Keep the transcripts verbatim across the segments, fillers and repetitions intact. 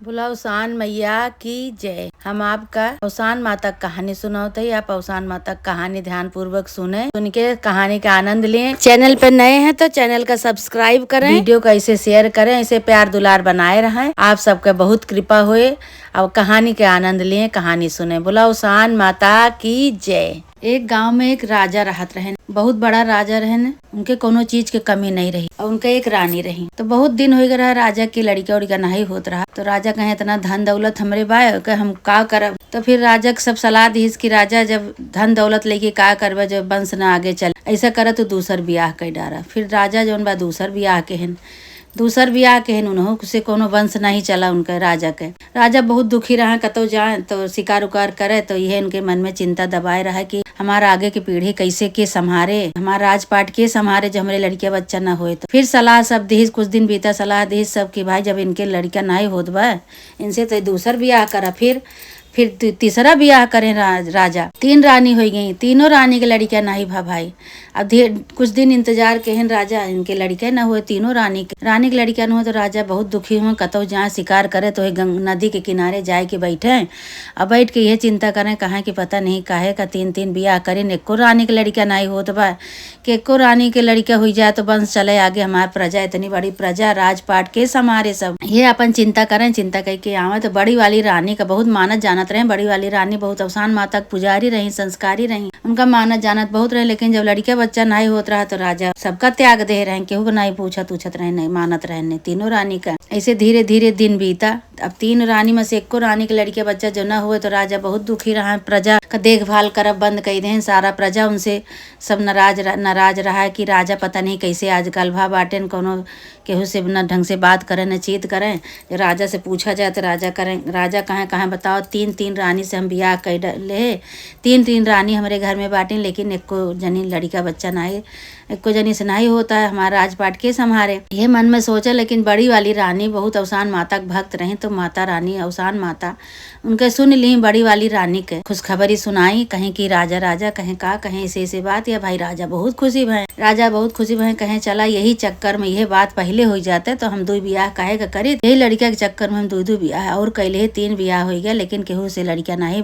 बोला अवसान मैया की जय। हम आपका अवसान माता क कहानी सुनावत हई। आप अवसान माता क कहानी ध्यानपूर्वक सुने, सुन के कहानी का आनंद लें। चैनल पे नए हैं तो चैनल का सब्सक्राइब करें, वीडियो को ऐसे शेयर करें, ऐसे प्यार दुलार बनाए रहें। आप सबके बहुत कृपा होए। अब कहानी के आनंद लें, कहानी सुने। बोला अवसान माता की जय। एक गांव में एक राजा रहत रहेन, बहुत बड़ा राजा रहेन। उनके कौनो चीज के कमी नहीं रही और उनके एक रानी रही। तो बहुत दिन होइ गए रहा राजा के लड़िका उड़िका नहीं होत रहा। तो राजा कहे, "इतना धन दौलत हमरे बा, ओके हम का करब?" तो फिर राजा के सब सलाह दिहिस कि राजा, जब धन दौलत लेके का करबे, जब वंश ना आगे चले, ऐसा करा तू दूसर बियाह कर डारा। फिर राजा जौन बा दूसर बियाह केहेन, दूसर बियाह केहेन, उनहू से कौनो वंश नहीं चला उनके राजा के। राजा बहुत दुखी रहा, कतौ जाए तो शिकार उकार करे तो इहे इनके मन में चिंता दबाए रहा कि हमार आगे की पीढ़ी कैसे के संभारे, हमार राजपाट के संभारे जो हमरे लड़किया बच्चा ना होए। तो फिर सलाह सब दिहिस, कुछ दिन बीता, सलाह दिहिस सब कि भाई जब इनके लड़का नाई होत बा, इनसे तो दूसर बियाह करा। फिर फिर ती-, तीसरा बियाह करें रा-, राजा। तीन रानी होइ गई, तीनों रानी के लड़का नाई भा भाई। अब धीरे कुछ दिन इंतजार केहेन राजा, इनके लड़के न हुए, तीनों रानी के, रानी के लड़का न हुए तो राजा बहुत दुखी हुए। कतौ जाए शिकार करे तो वही गंग-, नदी के किनारे जाए के बैठे और बैठ के यह चिंता करें, कहाँ कि पता नहीं काहे का तीन तीन बियाह करें, एको रानी के लड़का नाई होत बा। कि एको रानी के लड़का हुई जाए तो वंश चले आगे, हमार प्रजा, इतनी बड़ी प्रजा, राजपाट के संभारे सब। ये अपन चिंता करें, चिंता करके आवे तो बड़ी वाली रानी का बहुत मानत जानत रहे। बड़ी वाली रानी बहुत अवसान माता के पुजारी रही, संस्कारी रही, उनका मानत जानत बहुत रहे। लेकिन जब लड़का बच्चा नाई होत रहा तो राजा सबका त्याग दे रहे, केहू को नाई पूछत उछत रहे, नहीं मानत रहे, नहीं तीनों रानी का। ऐसे धीरे धीरे दिन बीता। अब तीन रानी में से एको रानी के लड़का बच्चा जो ना हुए तो राजा बहुत दुखी रहा। प्रजा का देखभाल करब बंद कर दें, सारा प्रजा उनसे सब नाराज रह-, नाराज रहा है कि राजा पता नहीं कैसे आजकल भा बाटेन, कौनो केहू से न ढंग से बात करें, न चीत करें। जो राजा से पूछा जाए तो राजा करें, राजा कहें, कहें बताओ, तीन तीन रानी से हम बियाह कर डले, तीन तीन रानी हमरे घर में बाटें, लेकिन एको जनी लड़का बच्चा नाई, एको जनी से नाई होता है, हमारा राजपाट के संभारे। ये मन में सोचे, लेकिन बड़ी वाली रानी बहुत अवसान माता के भक्त रही, तो माता रानी अवसान माता उनके सुन ली बड़ी वाली रानी के खुशखबरी सुनाई, कहें कि राजा, राजा कहें का, कहें ऐसे ऐसे बात। या भाई राजा बहुत खुशी भए, राजा बहुत खुशी भए, कहें चला यही चक्कर में यह बात पहले हो जाते तो हम दुई बियाह काहे का करी, यही लड़का के चक्कर में हम दुई दुई बियाह और कैले, तीन बियाह हो गया, लेकिन केहू से लड़का नहीं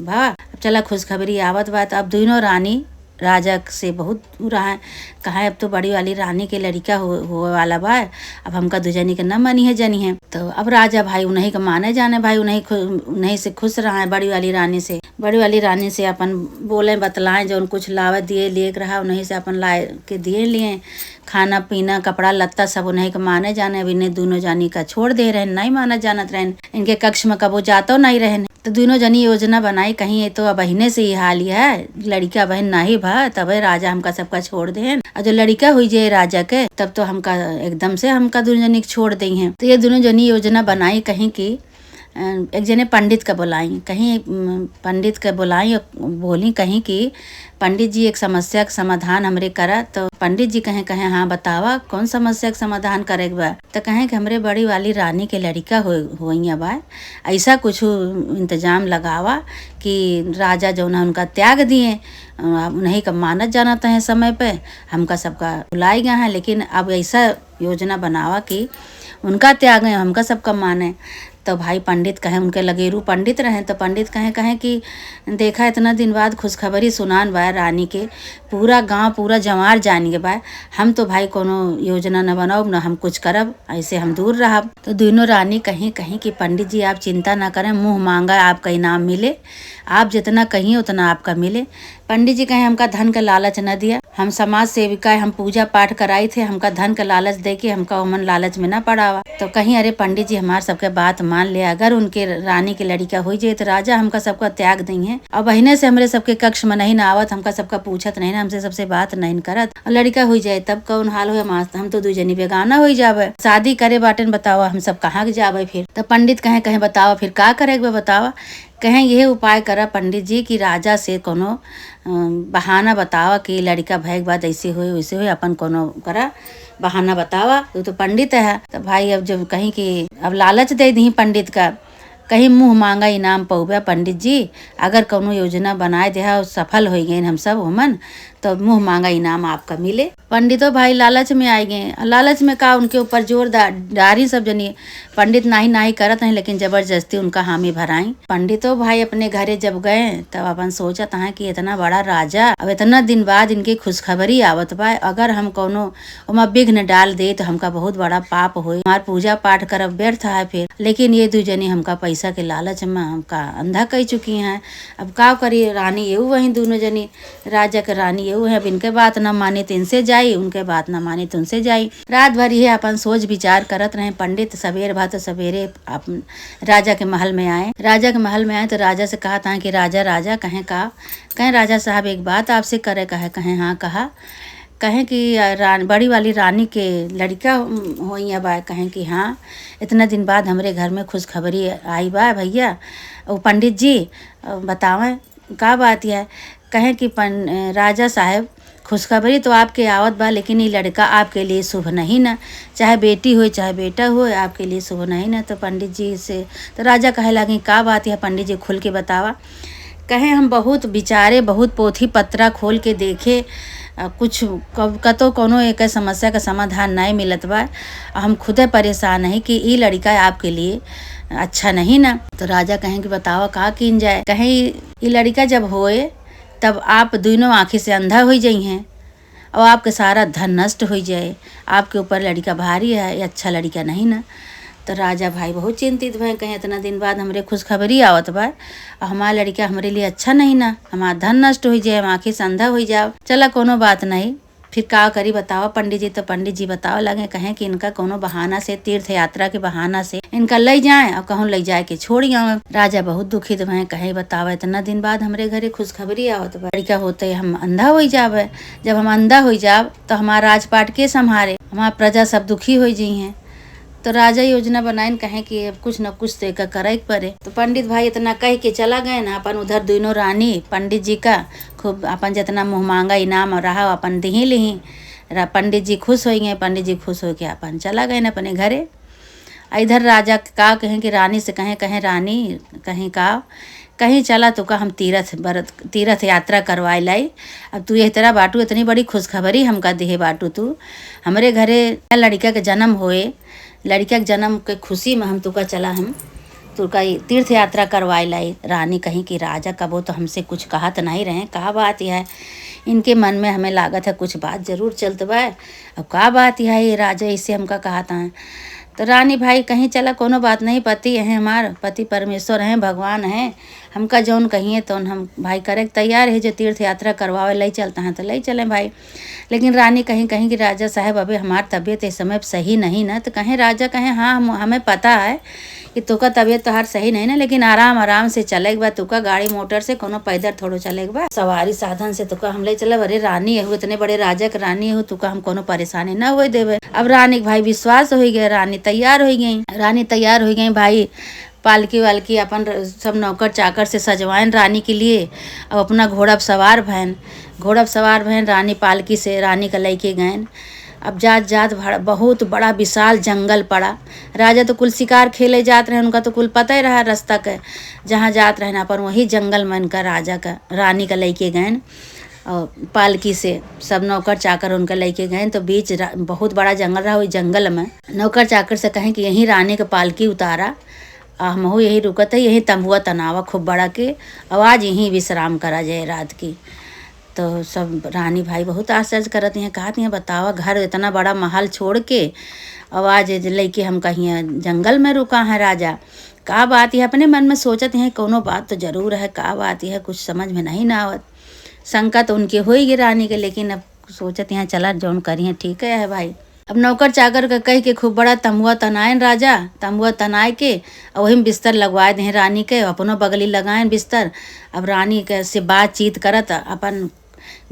भा। अब चला खुशखबरी आवत बा। तो अब दोनों रानी राजा से बहुत दूर रहा है, कहा अब तो बड़ी वाली रानी के लड़का हो, होवे वाला बा, अब हमका दू जनी के न मनी है जनी है। तो अब राजा भाई उन्हीं के माने जाने भाई, उन्हीं खु-, उन्हीं से खुश रहा है बड़ी वाली रानी से। बड़ी वाली रानी से अपन बोले बतलाए, जौन कुछ लावे दिए लिए के रहा, उन्हीं से अपन लाए के दिए लिए, खाना पीना कपड़ा लत्ता सब उन्हीं के माने जाने। अब इन्हें दोनों जानी का छोड़ दे रहे, नहीं मानत जानत रहे, इनके कक्ष में कबो जातो नहीं रहे। तो दोनों जनी योजना बनाई, कहीं ये तो अबहिने से ही हाल ही है, लड़का बहन नाही भा, तबे राजा हमका सबका छोड़ देन। और जो लड़का हुई जे राजा के, तब तो हमका एकदम से हमका दोनों जनी के छोड़ देइहैं। तो ये दोनों जनी योजना बनाई, कहीं कि, अ, एक जने पंडित का बुलाई, कहीं, उम, पंडित का बुलाई और बोली कहीं कि पंडित जी, एक समस्या के समाधान हमरे करा। तो पंडित जी कहें, कहें, "हाँ, बतावा, कौन समस्या के समाधान करे के बा?" तो कहें कि हमरे बड़ी वाली रानी के लड़का हो, होइया बा, ऐसा कुछ इंतजाम लगावा कि राजा जौन है उनका त्याग दिए, अ, उन्हीं का मानत जानत हैं समय पे, हमका सबका भुलाई गया है, लेकिन अब ऐसा योजना बनावा कि उनका त्याग है, हमका सबका माने। तो भाई पंडित कहें, उनके लगेरू पंडित रहें, तो पंडित कहें, कहें कि देखा, इतना दिन बाद खुशखबरी सुनान बा रानी के, पूरा गांव, पूरा जवार जान के बा। हम तो भाई कोनो योजना न बनाउब, न हम कुछ करब, ऐसे हम दूर रहब। तो दोनों रानी कहीं, कहीं कि पंडित जी, आप चिंता ना करें, मुंह मांगा आपका इनाम मिले, आप जितना कहीं उतना आपका मिले। पंडित जी कहें, "हमका धन का लालच न दिया, हम समाज सेविका है, हम पूजा पाठ कराई थे, हमका धन का लालच दे के हमका ओमन लालच में ना पड़ावा।" तो कहीं, "अरे पंडित जी, हमार सबके बात मान ले, अगर उनके रानी के लड़का हो जाए तो राजा हमका सबका त्याग देइहैं, और बहिने से हमरे सबके कक्ष में नहीं ना आवत, हमका सबका पूछत नहीं ना, हमसे सबसे बात नहीं करत, और लड़का हो जाए तब कौन हाल होए, हम, हम तो दू जनी बेगाना हो जाबे, शादी करे बाटेन, बतावा हम सब कहाँ के जाबे फिर।" तो पंडित कहें, कहें, "बतावा फिर का करे के बा, बतावा।" कहें, "यह उपाय करा पंडित जी कि राजा से कोनो, अ, बहाना बतावा कि लड़का भय के बाद ऐसे होए, वैसे होए, अपन कोनो करा बहाना बतावा, तू तो पंडित है।" तो भाई अब जब कहीं कि अब लालच दे दी पंडित का, कहीं मुँह मांगा इनाम पउबे पंडित जी, अगर कउनो योजना बनाए देहा और सफल होइ गइन हम सब ओमन, तो मुँह मांगा इनाम आपका मिले। पंडितो भाई लालच में आइ गए। लालच में का, उनके ऊपर जोर दा-, डारी सब जनी। पंडित नाही नाही करत हैं, लेकिन जबरदस्ती उनका हामी भराई। पंडितो भाई अपने घरे जब गए, तब अपन सोचत हैं कि इतना बड़ा राजा, अब इतना दिन बाद इनकी खुशखबरी आवत बा, अगर हम कउनो ओमा विघ्न डाल दे तो हमका बहुत बड़ा पाप होई, हमार पूजा पाठ करब व्यर्थ है फिर। लेकिन ये दू जनी हमका पैसा के लालच में हमका अंधा कइ चुकी हैं। अब का करी, रानी एहू वहीं दूनों जनी, राजा के रानी एहू है। अब इनके बात ना मानी तो इनसे जाई, उनके बात ना मानी तो उनसे जाई। रात भर यह अपन सोच विचार करत रहे। पंडित सबेर भा तो सबेरे अपन राजा के महल में आए। राजा के महल में आए तो राजा से कहत हैं कि राजा, राजा, कहें का? कहें, राजा साहब, एक बात आपसे करे का है। कहें, हाँ, कहा। कहें कि, अ, रान-, बड़ी वाली रानी के लड़िका, उम, होइया बा। कहें कि हाँ, इतना दिन बाद हमरे घर में खुशखबरी आई बा भइया, वो पंडित जी, अ, बतावें का बात है। कहें कि पन-, अ, राजा साहब, खुशखबरी तो आपके आवत बा, लेकिन ई लड़िका आपके लिए शुभ नहीं ना, चाहे बेटी होय, चाहे बेटा होय, आपके लिए शुभ नहीं ना। तो पंडित जी से, तो राजा कहे लागे, का बात है पंडित जी, खुल के बतावा। कहें, हम बहुत विचारे, बहुत पोथी पत्रा खोल के देखे, अ, कुछ कब-, कतो कउनो एक समस्या का समाधान नहीं मिलत बा। हम खुदे परेशान है कि ई लड़िका आपके लिए अच्छा नहीं ना। तो राजा कहें कि बतावा का कीन जाए। कहें, ई लड़िका जब होए, तब आप दुनों आँखी से अंधा होइ जइहें और आपके सारा धन नष्ट होइ जाए, आपके ऊपर लड़िका भारी है, ये अच्छा लड़िका नहीं ना। तो राजा भाई बहुत चिंतित भए, कहें, इतना दिन बाद हमरे खुशखबरी आवत बा और हमार लड़िका हमरे लिए अच्छा नहीं ना, हमार धन नष्ट होइ जाए, हम आँखी से अंधा होइ जाब। चला, कउनो बात नहीं, फिर का करी बतावा पंडित जी। तो पंडित जी बतावा लगे, कहें कि इनका कउनो बहाना से, तीर्थ यात्रा के बहाना से इनका लइ जाए और कहूँ लइ जाए के छोड़ आवे। राजा बहुत दुखित भए, कहें, बतावा, इतना दिन बाद हमरे घरे खुशखबरी आवत बा, लड़िका होते हम अंधा होइ जाबे। जब हम अंधा होइ जाब तो हमार राजपाट के संभारे, हमार प्रजा सब दुखी होइ जइहें। तो राजा योजना बनाइन, कहें कि अब कुछ न कुछ तो एका करे के पड़े। तो पंडित भाई इतना कह के चला गए ना, अपन उधर दुनों रानी पंडित जी का खूब अपन जितना मुँह मांगा इनाम रहा, अपन दिही लिही। रा-, पंडित जी खुश होइ गए, पंडित जी खुश होके अपन चला गए न अपने घरे। आ इधर राजा का कहें कि रानी से कहें, कहें, रानी, कहीं का, कहीं चला, तुका हम तीर्थ बरत, तीर्थ यात्रा करवाए लाई। अब तू यह तरह बाटू, इतनी बड़ी खुशखबरी हमका दिहे बाटू तू। हमरे घरे लड़िका के जन्म होए, लड़िका के जन्म के खुशी में हम तुका चला, हम तुका ई तीर्थ यात्रा करवाए लाई। रानी कहीं कि राजा कबो तो हमसे कुछ कहत नहीं रहे, का बात है, इनके मन में हमें लागत है कुछ बात जरूर चलत बा। अब का बात है, ये राजा ऐसे हमका कहत हैं। तो रानी भाई कहीं चला, कउनो बात नहीं, पति हैं हमार, पति परमेश्वर हैं, भगवान हैं, हमका जौन कहिए तौन हम भाई करे के तैयार है, जो तीर्थ यात्रा करवावे लइ चलत हैं तो लइ चलें भाई। लेकिन रानी कहीं, कहीं कि राजा साहब, अबे हमार तबीयत इस समय सही नहीं ना। तो कहें राजा, कहें, हाँ, हम, हमें पता है कि तुका तबीयत तोहार सही नहीं ना, लेकिन आराम आराम से चले के बा, तुका गाड़ी मोटर से, कउनो पैदल थोड़ो चले के बा, सवारी साधन से तुका हम लइ चलब। अरे रानी एहू, इतने बड़े राजा के रानी एहू, तुका हम कउनो परेशानी ना होइ देबे। अब रानी के भाई विश्वास होइ गए, रानी तैयार होइ गई। रानी तैयार होइ गई भाई, पालकी वालकी अपन र-, सब नौकर चाकर से सजवाइन रानी के लिए। अब अपना घोड़ा पे सवार भएन, घोड़ा पे सवार भएन, रानी पालकी से रानी का लइके गएन। अब जात जात भड़-, बहुत बड़ा विशाल जंगल पड़ा। राजा तो कुल शिकार खेले जात रहेन, उनका तो कुल पता ही रहा रास्ता के, जहाँ जात रहेन अपन वही जंगल में इनका राजा का, रानी का लइके गएन। और पालकी से सब नौकर चाकर उनका लइके गएन। तो बीच रा-, बहुत बड़ा जंगल रहा, वही जंगल में नौकर चाकर से कहें कि यहीं रानी के पालकी उतारा, आ हमहू यहीं रुकत है, यहीं तंबुआ तनावा खूब बड़ा के, और आज यहीं विश्राम करा जाए रात की। तो सब रानी भाई बहुत आश्चर्य करत हैं, कहत हैं, बतावा, घर इतना बड़ा महल छोड़ के, और आज लइके हम कहीं जंगल में रुका हैं राजा, का बात है? अपने मन में सोचत हैं, कउनो बात तो जरूर है, का बात है, कुछ समझ में नहीं ना आवत। शंका तो उनके होइ गई रानी के, लेकिन अब सोचत हैं, चला, जौन करिहें ठीक है भाई। अब नौकर चाकर का कह के खूब बड़ा तंबुआ तनाएन राजा, तंबुआ तनाए के और वही में बिस्तर लगवाए दें रानी के, अपनो बगली लगाएन बिस्तर। अब रानी के से बातचीत करत, अपन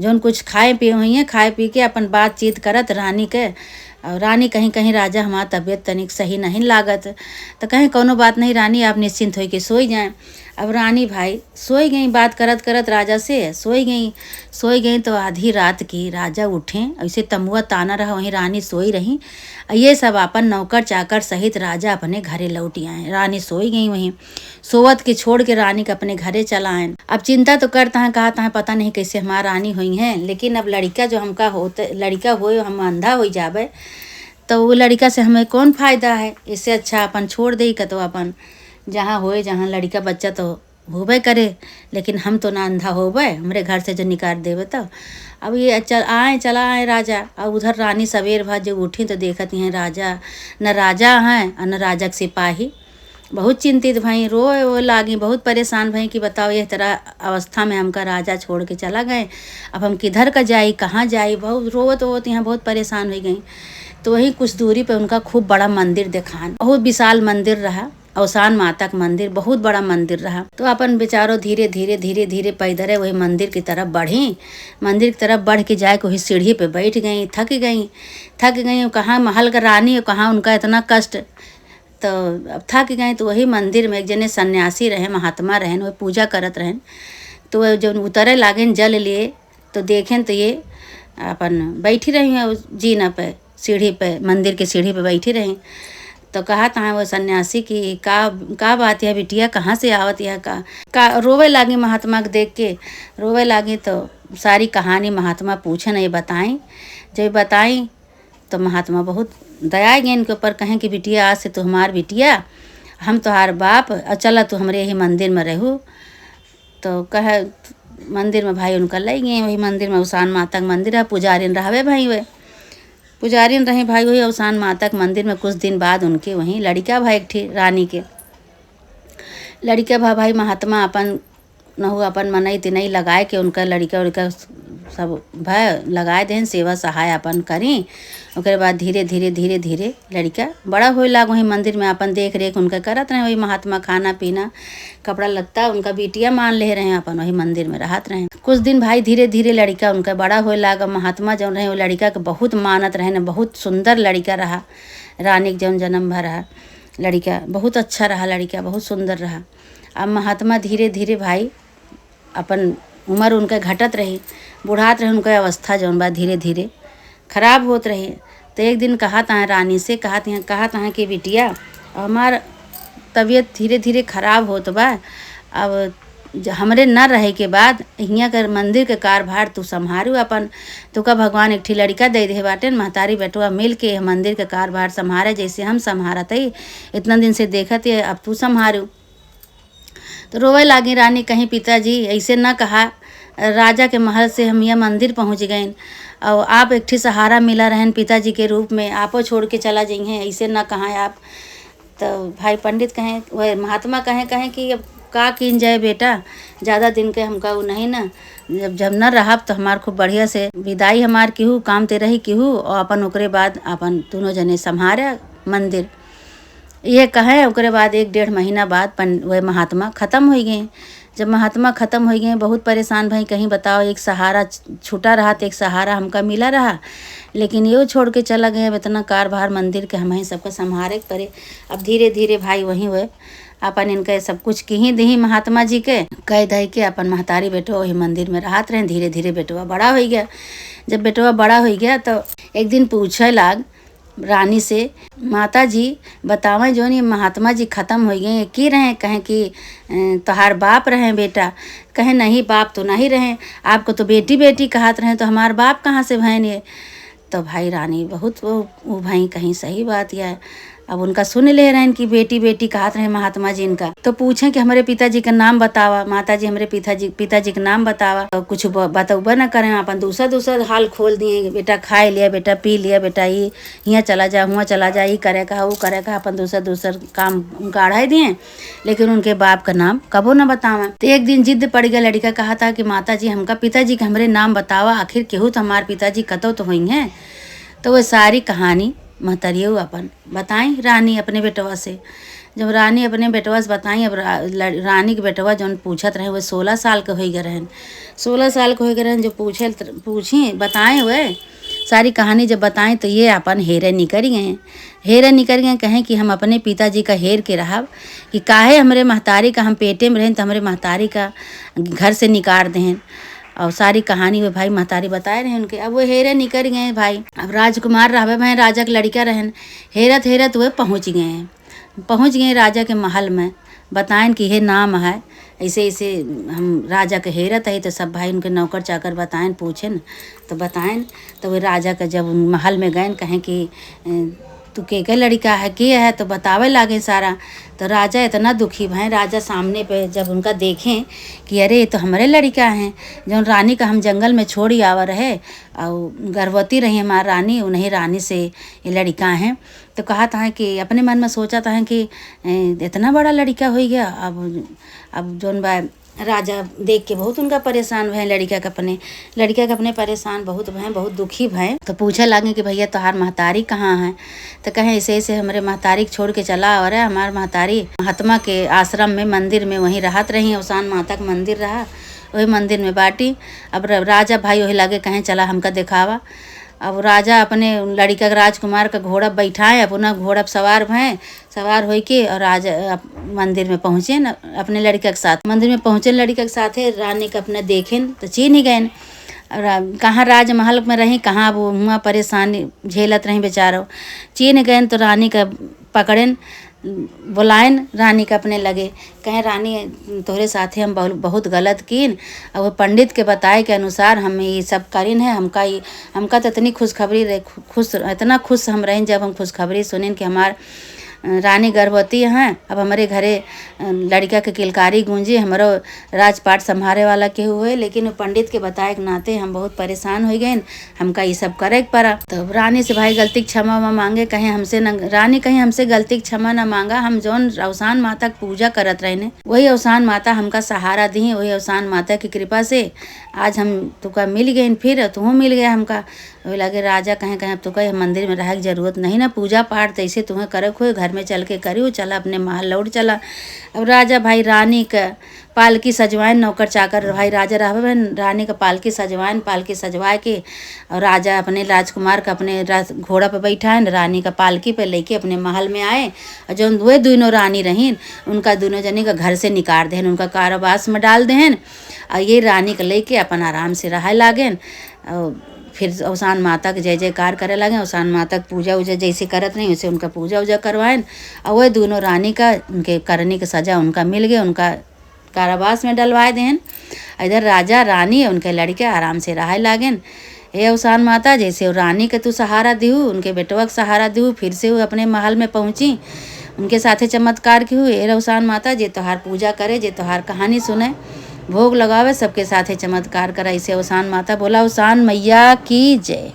जौन कुछ खाए पिए हुई हैं, खाए पी के अपन बातचीत करत रानी के। और रानी कहीं, कहीं, राजा, हमार तबीयत तनिक सही नहीं लागत। तो कहें, कउनो बात नहीं रानी, आप निश्चिंत होइके सोई जाएं। अब रानी भाई सोई गई, बात करत करत राजा से सोई गई। सोई गई तो आधी रात की राजा उठें, ऐसे तंबुआ ताना रहा, वहीं रानी सोई रही। ये सब आपन नौकर चाकर सहित राजा अपने घरे लौटि आए। रानी सोई गई वहीं। सोवत के छोड़ के रानी के अपने घरे चला आएन। अब चिंता तो करत हैं, कहत हैं, पता नहीं कैसे हमार रानी होइहैं, लेकिन अब लड़िका जो हमका होत, लड़िका होए, हम अंधा होइ जाबे, तो वो लड़िका से हमें कौन फायदा है? इससे अच्छा अपन छोड़ देई, कतो अपन जहाँ होए, जहाँ लड़िका बच्चा तो होबे करे, लेकिन हम तो ना अंधा होबे, हमरे घर से जो निकाल देबे तो। अब ये चल आए, चला आए राजा, और उधर रानी सबेर भा जब उठी तो देखत हैं राजा, न राजा हैं और न राजा के सिपाही। बहुत चिंतित भई, रोए वो लागी, बहुत परेशान भई कि बताओ, यह तरह अवस्था में हमका राजा छोड़ के चला गए, अब हम किधर का जाई, कहाँ जाई? बहुत रोवत रोवत यहाँ बहुत परेशान होइ गई। तो वहीं कुछ दूरी पे उनका खूब बड़ा मंदिर देखान, बहुत विशाल मंदिर रहा, अवसान माता का मंदिर, बहुत बड़ा मंदिर रहा। तो अपन बेचारो धीरे धीरे, धीरे धीरे पैदरे वही मंदिर की तरफ बढ़ी। मंदिर की तरफ बढ़ के जाए के वही सीढ़ी पे बैठ गई, थक गई, थक गई। कहाँ महल का रानी और कहाँ उनका इतना कष्ट। तो अब थक गए, तो वही मंदिर में एक जने सन्यासी रहे, महात्मा रहन, वह पूजा करत रहन। तो वह जब उतरे लागेन जल लिए, तो देखेन तो ये अपन बैठी रही हैं उस जीना पे, सीढ़ी पे, मंदिर के सीढ़ी पे बैठी रही। तो कहत हैं वो सन्यासी कि का, का बात है बिटिया, कहाँ से आवत है, का, का? रोवे लागी महात्मा के देख के, रोवे लागी। तो सारी कहानी महात्मा पूछेन, ये बताई। जब बताई तो महात्मा बहुत दया गए इनके ऊपर, कहें कि बिटिया, आज से तू हमार बिटिया, हम तोहार बाप, और चला तू हमरे यही मंदिर में रहू। तो कहे, मंदिर में भाई उनका ले गए, वही मंदिर में अवसान माता के मंदिर है, पुजारिन रहवे भाई वे, पुजारिन रही भाई वही अवसान माता के मंदिर में। कुछ दिन बाद उनके वहीं लड़िका भा एक ठी रानी के, लड़िका भा भाई महात्मा अपन नहु अपन मनई तिनई लगाए के उनका लड़िका उड़िका सब भय लगाए देन, सेवा सहाय अपन करी। ओकरे बाद धीरे धीरे, धीरे धीरे लड़िका बड़ा होए लाग। वही मंदिर में अपन देख रेख उनका करत रहे, वही महात्मा खाना पीना, कपड़ा लत्ता उनका बिटिया मान ले रहे, अपन वही मंदिर में रहत रहे। कुछ दिन भाई धीरे धीरे लड़िका उनका बड़ा होए लाग। महात्मा जौन रहे वो लड़िका के बहुत मानत रहे न, बहुत सुंदर लड़िका रहा, रानी के जौन जन्म भा रहा लड़िका, बहुत अच्छा रहा लड़िका, बहुत सुंदर रहा। अब महात्मा धीरे धीरे भाई अपन उमर उनके घटत रही, बुढ़ात रहे, उनके अवस्था जौन बा धीरे धीरे खराब होत रही। तो एक दिन कहत हैं रानी से, कहत हैं, कहत हैं कि बिटिया, हमार तबीयत धीरे धीरे खराब होत बा, अब ज-, हमरे न रहे के बाद हियाँ के मंदिर के कारभार तू संभारू अपन। तोका भगवान एक ठी लड़िका दे दे बाटेन, महतारी बेटवा मिल के यह मंदिर के कारभार संभारे, जैसे हम संभारत हई, इतना दिन से देखत है, अब तू संभारू। तो रोवे लागी रानी, कहीं पिताजी ऐसे न कहा, राजा के महल से हम यह मंदिर पहुँच गइन और आप एक ठी सहारा मिला रहन पिताजी के रूप में, आपो छोड़ के चला जइहें, ऐसे न कहा आप। तो भाई पंडित कहें, वह महात्मा कहें, कहें कि अब का कीन जाए बेटा, ज़्यादा दिन के हमका वो नहीं ना, जब, जब न रहब तो हमार खूब बढ़िया से विदाई हमार किहू, काम ते रही किहू, और अपन ओकरे बाद अपन दोनों जने संभारे मंदिर। ये कहे, ओकरे बाद एक डेढ़ महीना बाद पन-, वह महात्मा खतम होइ गए। जब महात्मा खतम होइ गए, बहुत परेशान भई, कहीं बताओ, एक सहारा छ-, छूटा रहा, तो एक सहारा हमका मिला रहा, लेकिन यो छोड़ के चला गए। अब इतना कारभार मंदिर के हमहीं सबका संभारे के परे। अब धीरे धीरे भाई वहीं हुए, अपन इनके सब कुछ किहीं दिहीं महात्मा जी के, कह दे के अपन महतारी बेटवा वही मंदिर में रहत रहे। धीरे धीरे बेटवा बड़ा होइ गया। जब बेटवा बड़ा होइ गया, तो एक दिन पूछे लाग रानी से, "माता जी, बतावें, जौन ये महात्मा जी खतम होइ गए, ये की रहे?" कहें कि, "अ, तोहार बाप रहे बेटा।" कहें, "नहीं, बाप तो नहीं रहे, आपको तो बेटी बेटी कहत रहे, तो हमार बाप कहाँ से भएन ये?" तो भाई रानी बहुत वो, वो भाई कहीं सही बात या है। अब उनका सुन ले रहेन कि बेटी बेटी कहत रहे महात्मा जी इनका, तो पूछें कि हमरे पिताजी का नाम बतावा, माता जी हमरे पिताजी, पिताजी का नाम बतावा। तो कुछ ब-, बतौबे न करें, अपन दूसर दूसर हाल खोल दिए, बेटा खाए लिया, बेटा पी लिया, बेटा ई हियाँ चला जा, हुआँ चला जा, ई करे का, ऊ करे का, अपन दूसर दूसर काम उनका अढ़ाई दिए, लेकिन उनके बाप का नाम कबो न बतावा। तो एक दिन जिद पड़ गया, लड़िका कहत है कि माता जी, हमका पिताजी का हमरे नाम बतावा, आखिर केहू तो हमार पिताजी कतौ तो होइहैं। तो वह सारी कहानी महतरियो अपन बताई रानी अपने बेटवा से। जब रानी अपने बेटवा से बताई, अब रा-, लड़-, रानी के बेटवा जौन पूछत रहे, वह सोलह साल के होइ गए रहन। सोलह साल के होइ गए रहन, जो पूछे, पूछी, बताए हुए सारी कहानी जब बताएं, तो ये अपन हेरे निकल गए। हेरे निकल गए, कहें कि हम अपने पिताजी का हेर के रहब, कि काहे हमरे महतारी का, हम पेटे में रहें, तो हमरे महतारी का घर से निकाल देहें। और सारी कहानी वे भाई महतारी बताए रहे उनके। अब वो हेरे निकल गए भाई। अब राजकुमार रहबे भए, राजा के लड़िका रहन, हेरत हेरत वे पहुँच गए। पहुँच गए राजा के महल में, बताएन कि हे नाम है, ऐसे ऐसे हम राजा के हेरत है। तो सब भाई उनके नौकर चाकर बताएन, पूछेन, तो बताएन। तो वे राजा के जब उन महल में गएन, कहें कि "ए, तू के के लड़िका है, के है?" तो बतावे लागे सारा। तो राजा इतना दुखी भए, राजा सामने पे जब उनका देखें कि अरे, ये तो हमरे लड़िका हैं, जौन रानी का हम जंगल में छोड़ी आवा रहे, और गर्भवती रही हमार रानी, उन्हीं रानी से ये लड़िका हैं। तो कहत हैं कि अपने मन में सोचत हैं कि "ए, इतना बड़ा लड़िका होइ गया।" अब, अब जौन बा, राजा देख के बहुत उनका परेशान भए, लड़िका के अपने, लड़िका के अपने परेशान बहुत भए, बहुत दुखी भए। तो पूछे लागे कि भैया, तोहार महतारी कहाँ है? तो कहें, ऐसे ऐसे हमरे महतारी के छोड़ के चला, और हमार महतारी महात्मा के आश्रम में, मंदिर में वहीं रहत रही, अवसान माता के मंदिर रहा, वही मंदिर में बाटी। अब र-, राजा भाई वही लागे कहें, चला हमका देखावा। अब राजा अपने लड़िका के, राजकुमार का घोड़ा बैठाए, अपना घोड़ा पे सवार भए, सवार होइके और राजा अप-, मंदिर में पहुँचेन अपने लड़िका के साथ। मंदिर में पहुँचेन लड़िका के साथे, रानी के अपने देखेन तो चीन्ह गएन। और रा-, कहाँ राजमहल में रही, कहाँ वो हुआ परेशानी झेलत रही बेचारो। चीन्ह गएन तो रानी का पकड़ेन, बोलाएन रानी के अपने लगे, कहें, "रानी, तोहरे साथे हम बहु-, बहुत गलत कीन।" और वो पंडित के बताए के अनुसार हम ये सब करीन है। हमका ये, हमका तो इतनी खुशखबरी रहे, खु-, खुश, इतना खुश हम रहेन जब हम खुशखबरी सुनेन कि हमार, अ, रानी गर्भवती हैं। अब हमरे घरे, अ, लड़िका के किलकारी गूंजी, हमरो राजपाट संभारे वाला केहू होए, लेकिन वो पंडित के बताए के नाते हम बहुत परेशान हो गएन। हमका ई सब करे के पड़ा। तो रानी से, भाई, गलती के क्षमा उमा मांगे, कहें हमसे न, रानी कहें, "हमसे गलती के क्षमा न मांगा, हम जौन अवसान माता के पूजा करत रहने, वही अवसान माता हमका सहारा दी, वही अवसान माता की कृपा से आज हम तुका मिल गए, फिर तुहूँ मिल गया हमका।" वही लगे राजा कहें, कहें, "अब तुका यह मंदिर में रहे के जरूरत नहीं ना, पूजा पाठ जैसे तुम्हें करे के होए, घर में चल के करियो, चला अपने महल लौट चला।" अब राजा भाई रानी का पालकी सजवाइन, नौकर चाकर भाई राजा रहबे, रानी का पालकी सजवाइन, पालकी सजवाए के और राजा अपने राजकुमार का अपने रथ, घोड़ा पे बैठाएन, रानी का पालकी पे लेके अपने महल में आए। और जौन वे दोनों रानी रहीन, उनका दोनों जने का घर से निकाल देहन, उनका कारावास में डाल देहन। और ये रानी के लेके अपन आराम से रहे लागेन। और फिर अवसान माता के जय जयकार करे लागेन, अवसान माता के पूजा उजा जैसे करत रही, वैसे उनका पूजा उजा करवाएन। और वे दोनों रानी का, उनके करनी के सजा उनका मिल गए, उनका कारावास में डलवाए देहन। इधर राजा, रानी, उनके लड़िका आराम से रहे लागेन। हे अवसान माता, जैसे वो रानी के तू सहारा दिहू, उनके बेटवा के सहारा दिहू, फिर से वो अपने महल में पहुँची, उनके साथे चमत्कार किहू। हे अवसान माता, जे तोहार पूजा करे, जे तोहार कहानी सुने, भोग लगावे, सबके साथे चमत्कार करे। ऐसे अवसान माता बोला, अवसान मैया की जय।